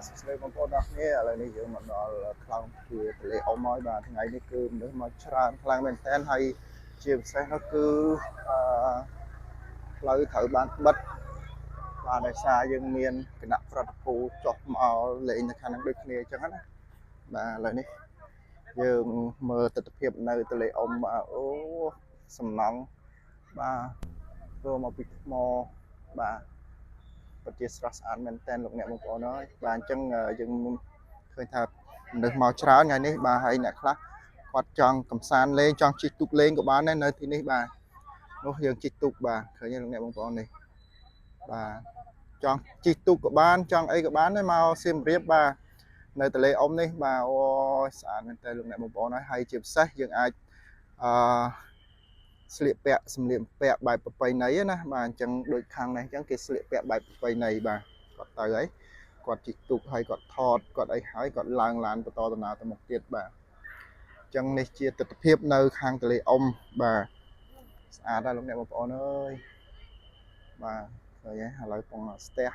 បាទសួស្តីបងប្អូនទាំងអស់គ្នាឥឡូវនេះយើងមកដល់ខ្លោងទ្វារទន្លេអុំហើយបាទថ្ងៃនេះគឺមនុស្សមកច្រើនខ្លាំងមែនទែនហើយជាពិសេសនោះគឺអឺផ្លូវត្រូវបានបិទបាទដោយសារយើងមានគណៈប្រតិភូចុះមកលេងនៅខាងហ្នឹងដូចគ្នាអញ្ចឹងណាបាទឥឡូវនេះយើងមើលទស្សនភាពនៅទន្លេអុំបាទអូសំណង់បាទធ្វើមកពីថ្មបាទ ពិតជាស្រស់ស្អាតមែនតើលោកអ្នកបងប្អូនអើយបាទអញ្ចឹងយើងឃើញថាមនុស្សមកច្រើនថ្ងៃនេះបាទហើយអ្នកខ្លះគាត់ចង់កំសាន្តលេងចង់ជិះទូកលេងក៏បានដែរនៅទីនេះបាទនោះយើងជិះទូកបាទឃើញទេលោកអ្នកបងប្អូននេះបាទចង់ជិះទូកក៏បានចង់អីក៏បានដែរមកសៀមរាបបាទនៅទន្លេអុំនេះបាទអូយស្អាតមែនតើលោកអ្នកបងប្អូនហើយហើយជាពិសេសយើងអាចអឺ ស្លៀកពាក់សម្លៀកបំពាក់បែបប្រពៃណីណាបាទអញ្ចឹងដូចខាងនេះអញ្ចឹងគេស្លៀកពាក់បែបប្រពៃណីបាទគាត់ទៅហើយគាត់ជិះទូកហើយគាត់ថតគាត់អីហើយគាត់ឡើងឡានបន្តដំណើរទៅមុខទៀតបាទអញ្ចឹងនេះជាទស្សនភាពនៅខាងទន្លេអុំបាទស្អាតណាស់លោកអ្នកបងប្អូនអើយបាទឃើញទេឥឡូវពងស្ទះ